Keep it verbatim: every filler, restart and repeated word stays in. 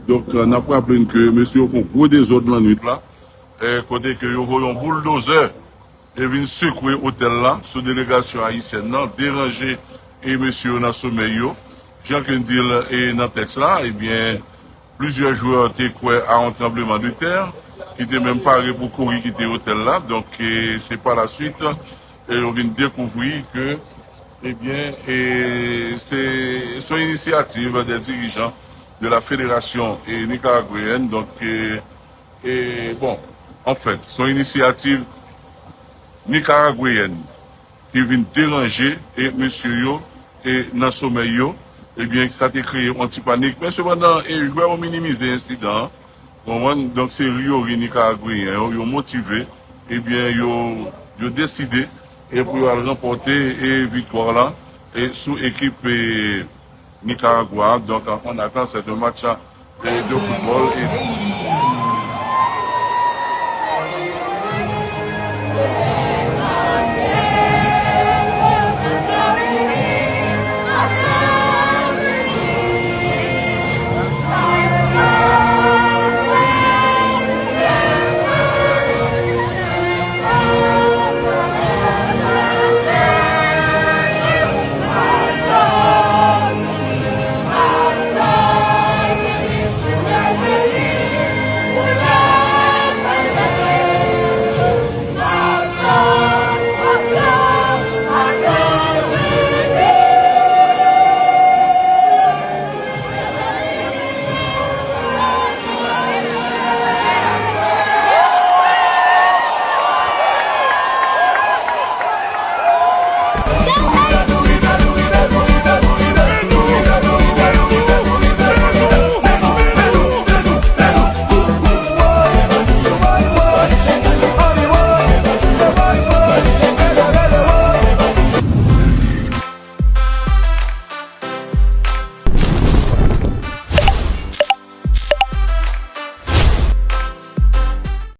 Donk, n ap raple n ke mesye yo fè yon gwo dezòd lannwit la, e, kote ke yo voye yon bouldozè e vin sekwe otèl la sou delegasyon ayisyèn nan, deranje e mesye yo nan somèy yo. Jan ke n di l e nan tèks la, ebyen, plizyè jwè te kwè a yon tranbleman de tè, ki te menm pare pou kouri kite otèl la. Donk, e, se pa la suite, e yo vin dekouvri ke, ebyen, e se, se yon inisyativ de dirijan de la Fédération e nicaragüeyenne. Donk, e, e, bon, anfèt, se yon inisyativ nikaragweyèn ki vin deranje e mesye yo e nan somèy yo, ebyen, sa te kreye yon ti panik. Men sepandan, e jwè yo minimize ensidan an. Konprann? Donk, se ri yo ri nikaragweyen yo, yo motive, ebyen, yo, yo deside e pou yo al ranpòte e viktwa la e sou ekip e Nicaragua. Donc, en attendant, c'est un match euh, de football et